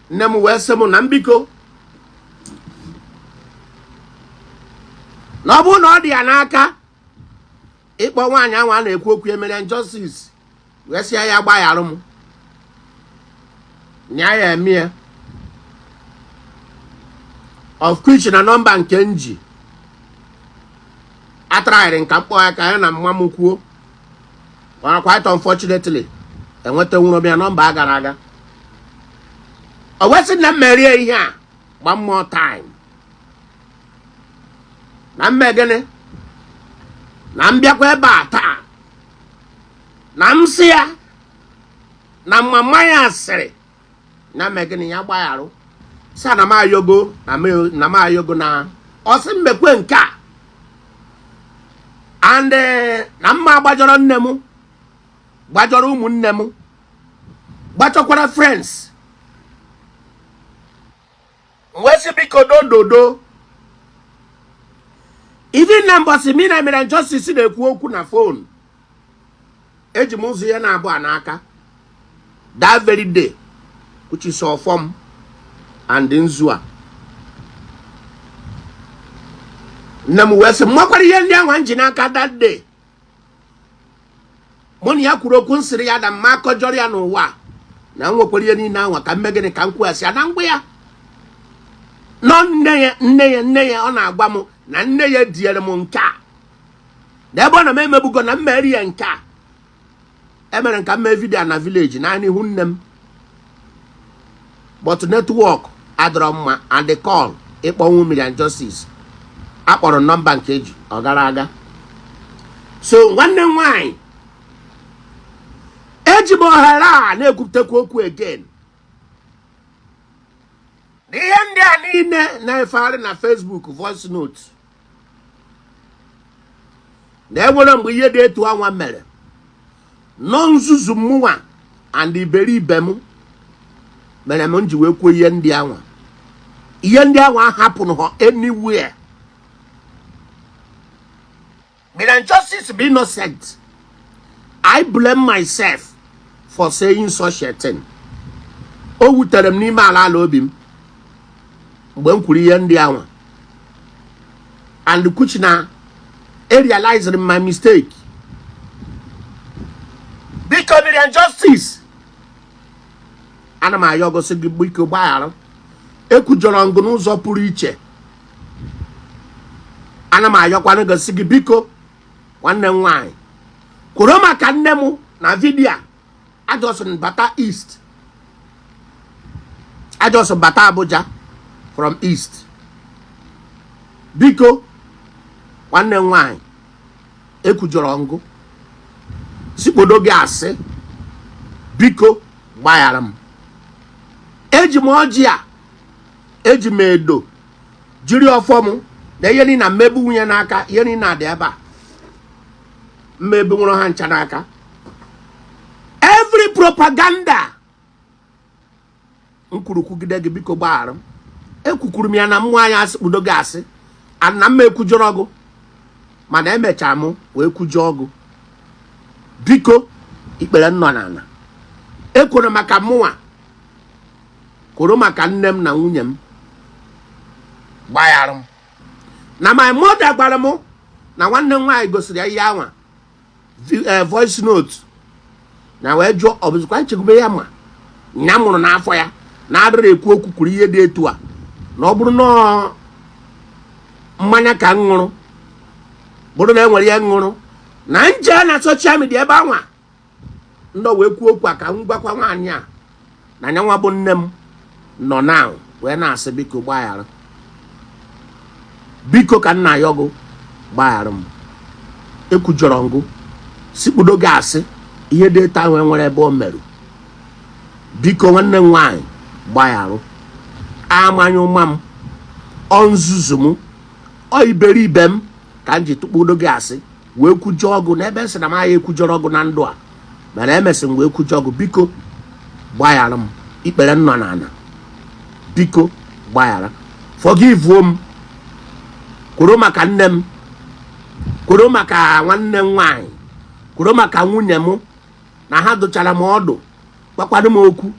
Nne m wee sị m na mbiko, na ọ bụrụ na ọ dị ya n'aka ịkpọ nwaanyị ahụ a na-ekwu okwu ya Miriam Justice wee sị ya ya gbagharụ m, nya ya eme ya, of which na nọmba nke m ji atraghịrị nka mkpọ ya ka ya na mma m kwuo, mana quite unfortunately enwetanwuro m ya, nọmba a gara aga. O wee sị na m merie ihe a one more time, na mme gịnị, na m bịakwa ebe a taa, na m sị ya na mama ya sịrị na mme gịnị, ya gbagharụ, sị na m ayọgo, na m ayọgo, na ọ sị m mekwe nke a, and na mma agbajọrọ nne m, gbajọrọ ụmụnne m, gbachọkwara friends. Wee sị biko dododo, even na mbọsị mi na Miriam Justice na-ekwu okwu na phone, eji m ụzọ ya na-abụ a n'aka that very day, which is ọfọ m and nzu a. Nne m wee sị m makwara ihe ndị ahụ m ji n'aka that day mụ na ya kwuru okwu, nsịrị ya na mma akọjọrọ ya n'ụwa, na m nwekwara ihe niile anwa ka m mee gịnị, ka m kwughasị ya na ngwa ya nọ nne ya, nne ya, nne ya, ọ na-agwa m na nne ya diere m nke a, na ebe ọ na m emebugo na m meri ya nke a emere nka m mee video na village na n'ihu nne m, but network adọrọ mma and the call ịkpọnwụ Miriam Justice akpọrọ nọmba nke eji ọ gara aga. So nwanne m nwaanyị, eji m ohere a na-ekwupụtakwa okwu again na ihe ndị a niile na-efegharị na Facebook voice note, na enwere mgbe ihe dị etu anwa mere nọ nzuzu mụnwa and iberibe m mere m ji wee kwuo ihe ndị anwa. Ihe ndị anwa ahapụrụ ha anywhere. Miriam Justice be innocent. I blame myself for saying such a thing. O wutere m n'ime ala ala obi m mgbe m kwuru ihe ndị anwa, and kuchi na e realized my mistake. Biko Miriam Justice, ana m ayọ gosi gị, biko gbaghara, ekwujọrọ ngụ n'ụzọ pụrụ iche. Ana m ayọkwanụ gosi gị, biko nwanne m nwaanyị, kwuru maka nne m na video a. Ajọsọn bata East, ajọsọn bata Abuja from East. Biko nwanne m nwaanyị, ekwujọrọ ngụ sikpodo gị asị, biko gbaghara m. Eji m ọjị a, eji m edo, jiri ọfọ m na ihe niile na mmegbu nwunye n'aka, ihe niile dị ebe a, mmegbu nwụrụ ha ncha n'aka. Every propaganda m kwuru kwugide gị, biko gbaghara m. Ekwukwuru m ya na mmụọ anyị asị kpudo gị asị and na mma ekwujọrọ gụ, mana emechaa m wee kwujọọ gụ. Biko ikpere nnọ n'ala, ekworo maka mụnwa, kworo maka nne m na nwunye m, gbaghara m. Na my mother gwara m na nwanne m nwaanyị gosiri ya ihe anwa, voice note, na wee jụọ ọ bụzikwa nchekwube ya ma nya mụrụ n'afọ ya na-adịrị ekwu okwu kwuru ihe dị etu a, na ọ bụrụ na mmanya ka m ṅụrụ, bụrụ na enwere ihe ṅụrụ na nje na social media ebe anwa ndọ wee kwuo okwu a, ka m gwakwa nwaanyị a na nyanwa bụ nne m nọ na wee na-asị biko gbaghara, biko ka nna ya ọgụ gbaghara m, ekwujọrọ ngụ sikpudo gị asị ihe dị etu ahụ enwere ebe o merụ. Biko nwanne m nwaanyị, gbagharụ, amanye ụma m, ọ nzuzu m, ọ iberibe m ka m ji tụkpudo gị asị wee kwujọọ ọgụ n'ebe m sị na m agha ekwujọrọ ọgụ na ndụ a, mana emesị m wee kwujọọ ọgụ. Biko gbaghara m, ikpere m nọ n'ala, biko gbaghara, forgive m, kwuru maka nne m, kwuru maka nwanne m nwaanyị, kwuru maka nwunye m, na ha dụchara m ọdụ, gwakwado m okwu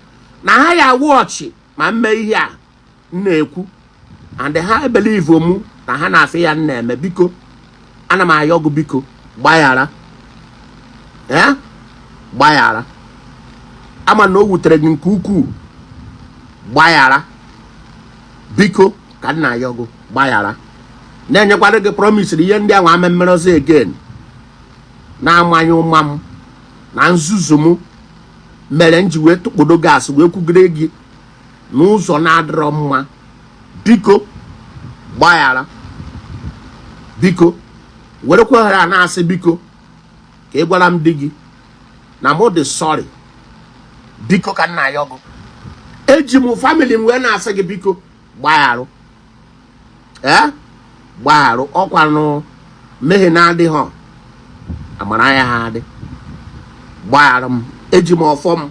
na ha ya wọchị. Ma m mee ihe a m na-ekwu and ha believe mụ na ha na-afụ ya m na-eme, biko ana m ayọ gị, biko gbaghara, ee, gbaghara. Ama na o wutere gị nke ukwuu. Gbaghara, biko, ka m na-ayọ gị, gbaghara. Na-enyekwara gị promise na ihe ndị ahụ ama mmerọzi again. Na-amanye ụma m na nzuzu m mere m ji wee tụkpodo gị asị, wee kwugide gị n'ụzọ na-adịrọ mma. Biko gbaghara, biko werekwa ohere a na-asị biko ka ị gwara m di gị na mụ dị sorry. Biko, ka nna ya ọgụ eji m family m wee na-asị gị, biko gbagharụ, ee, gbagharụ. Ọkwanụ mmehie na-adịghọ amara ya ha adị. Gbagharụ m. Eji m ọfọ m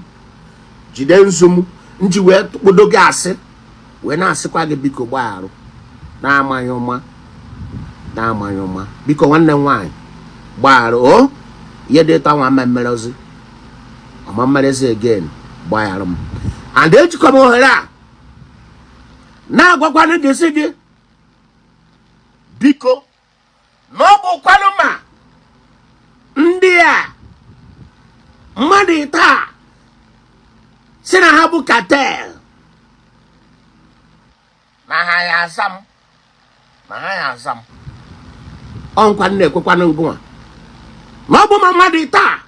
jide nzu m nji wee kpodo gị asị, wee na-asịkwa gị biko gbagharụ, na-amaghị ụma, na-amaghị ụma. Biko, nwanne m nwaanyị, gbagharụ. O ihe dị ịtọ nwa ama mmerezi, ọma mmerezi again. Gbagharụ m. And ejikwa m ohere a na-agwakwanụ gị, sị gị biko, na ọ bụkwanụ ma ndị a mmadụ taa si na ha bụ cartel, na ha ya aza m, na ha ya aza m. Ọ nkwa m na-ekwekwanụ ngụnwa na ọ bụ ma mmadụ taa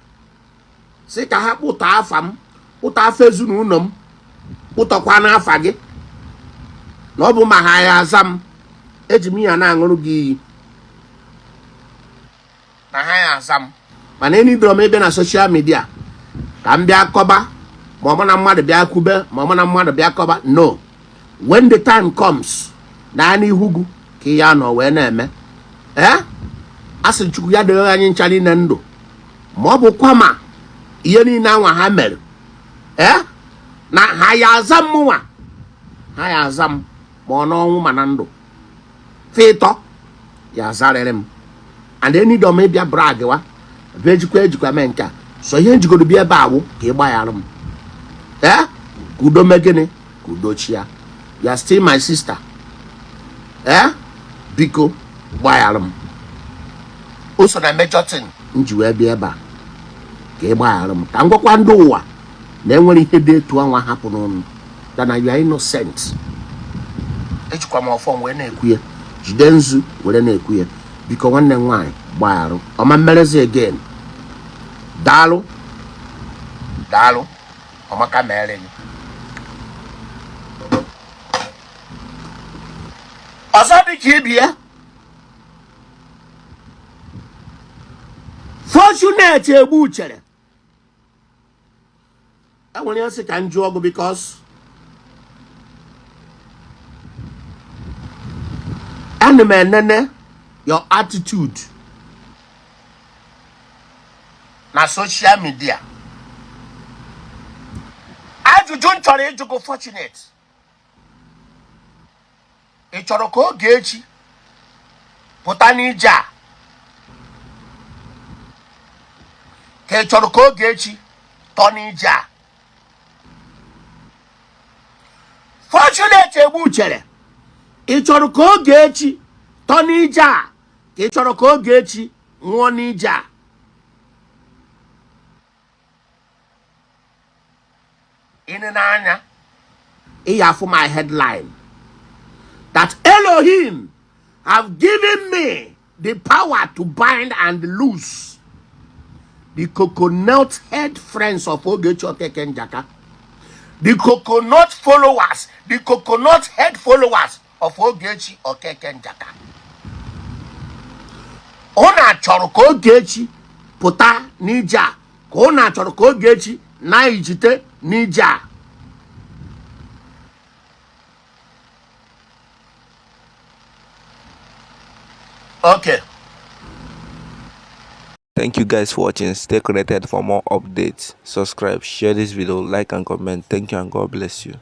si ka ha kpụta afa m, kpụta afa ezinụlọ m, kpụtọkwa n'afa gị, na ọ bụ ma ha ya aza m. Eji m ya na-aṅụrụ gị iyi na ha ya aza m. Mana enidoro m ịbịa na social media ka m bịa kọba, ma ọ bụ na mmadụ bịa kwube, ma ọ bụ na mmadụ bịa kọba. No, when the time comes, na n'ihu gị ka ya nọ wee na-eme. Ee, a sị Chukwu ya dịrị anyị ncha niile ndụ. Ma ọ bụkwa ma ihe niile anwa ha mere, ee, na ha ya aza m, mụnwa ha ya aza m, ma ọ n'ọnwụ ma na ndụ, fịtọ ya azarịrị m. And enidom ịbịa brag wa bịa ejikwa ejikwa mee nke a. So ihe njigoro bịa ebe awụ ka ị gbaghara m, ee, ka udo mee gịnị, ka udo chia. You are still my sister. Ee, biko gbaghara m. O so na major thing m ji wee bịa ebe a, ka ị gbaghara m, ka m gwakwa ndị ụwa na enwere ihe dị etu anwa hapụ n'ụnụ, that na you are innocent. Ejikwa m ọfọ m wee na-ekwu ya, jide nzu were na-ekwu ya. Biko, nwanne m nwaanyị, gbagharụ. Ọma mmerezi again. Daalụ, daalụ. Ọmaka mere gị. Ọzọ dị ka ibi ya, Fortunate Egbu Uchere, enwere ya sị ka m jụọ ọgụ, because ana m enene your attitude na social media. Ajụjụ m chọrọ ịjụ gị, Fortunate, ị chọrọ ka Ogechi pụta n'ije a, ka ị chọrọ ka Ogechi tọ n'ije a? Fortunate Egbu Uchere, ị chọrọ ka Ogechi tọ n'ije a, ka ị chọrọ ka Ogechi nwụọ n'ije a? Ịnị n'anya ị ya afụ my headline that Elohim have given me the power to bind and loose the coconut head friends of Ogechi Okeke Njaka, the coconut followers, the coconut head followers of Ogechi Okeke Njaka. Unu achọrọ ka Ogechi pụta n'ije a, ka unu achọrọ ka Ogechi na-ejite n'ije a? Okay. Thank you guys for watching. Stay connected for more updates. Subscribe, share this video, like and comment. Thank you and God bless you.